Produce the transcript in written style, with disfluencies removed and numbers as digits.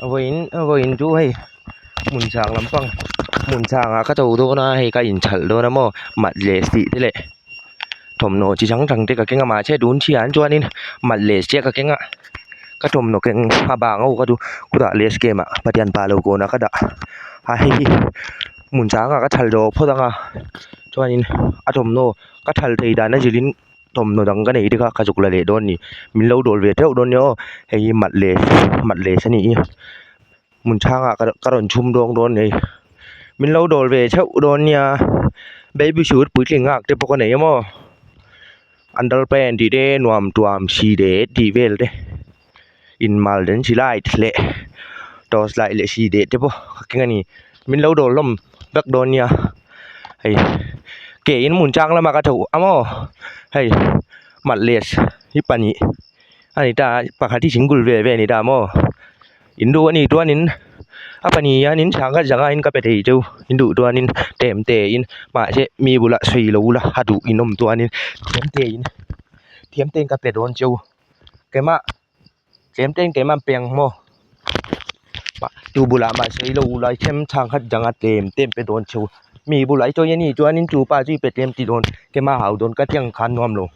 Vawiin vawiin chu hei hmun chang lampang hmun changah ka cho dawn a hei ka inchhalh dawn a maw mat leh sih te leh thawmhnaw chi hrang hrang te ka keng a mahse tun thian chuanin mat leh chiah ka keng a ka thawmhnaw keng a bang ho kha chu khutah leh scheme ah pathian pa lo kawnah ka dah a hei hi hmun changah ka chhal zawh phawt ang a chuanin a thawmhnaw ka chhal thei dan a zirin. Thawmhnaw dang ka neih te kha ka zuk la leh dawn a ni min lo dawl ve teuh dawn nia aw hei hi mat leh mat leh a nih hi hmun chhangah ka rawn chhum dawng dawn a ni min lo dawl ve theuh dawn nia baby suit puitling nghak te pawh ka nei a maw underpant tih te nuam tuam si det tih vel te inmalden silai leh torch light leh si det te pawh ka keng a ni min lo dawl hlawm vek dawn nia hei ke in hmun chang lamah ka tho a maw hei mat les hi pahnih a ni ta a pakhat hi single ve ve a ni ta maw in duh a nih chuanin a pahnih hianin sangha zanga in ka pe thei cheu in duh chuanin tlem te in mahse mi bulah sawi lo ula a duh in awm chuanin tlem te in tlem te in ka pe dawn cheu. Keimah tlem te in keimah an pe ang maw tu bulah mahse ilo lai them chhang khat dang a tlem te an pe dawn cheu mi bulah i chawi a nih chuanin chu pa chu i pe tlem ti dawn keimah a hau dawn ka ti ang khan nuam lo.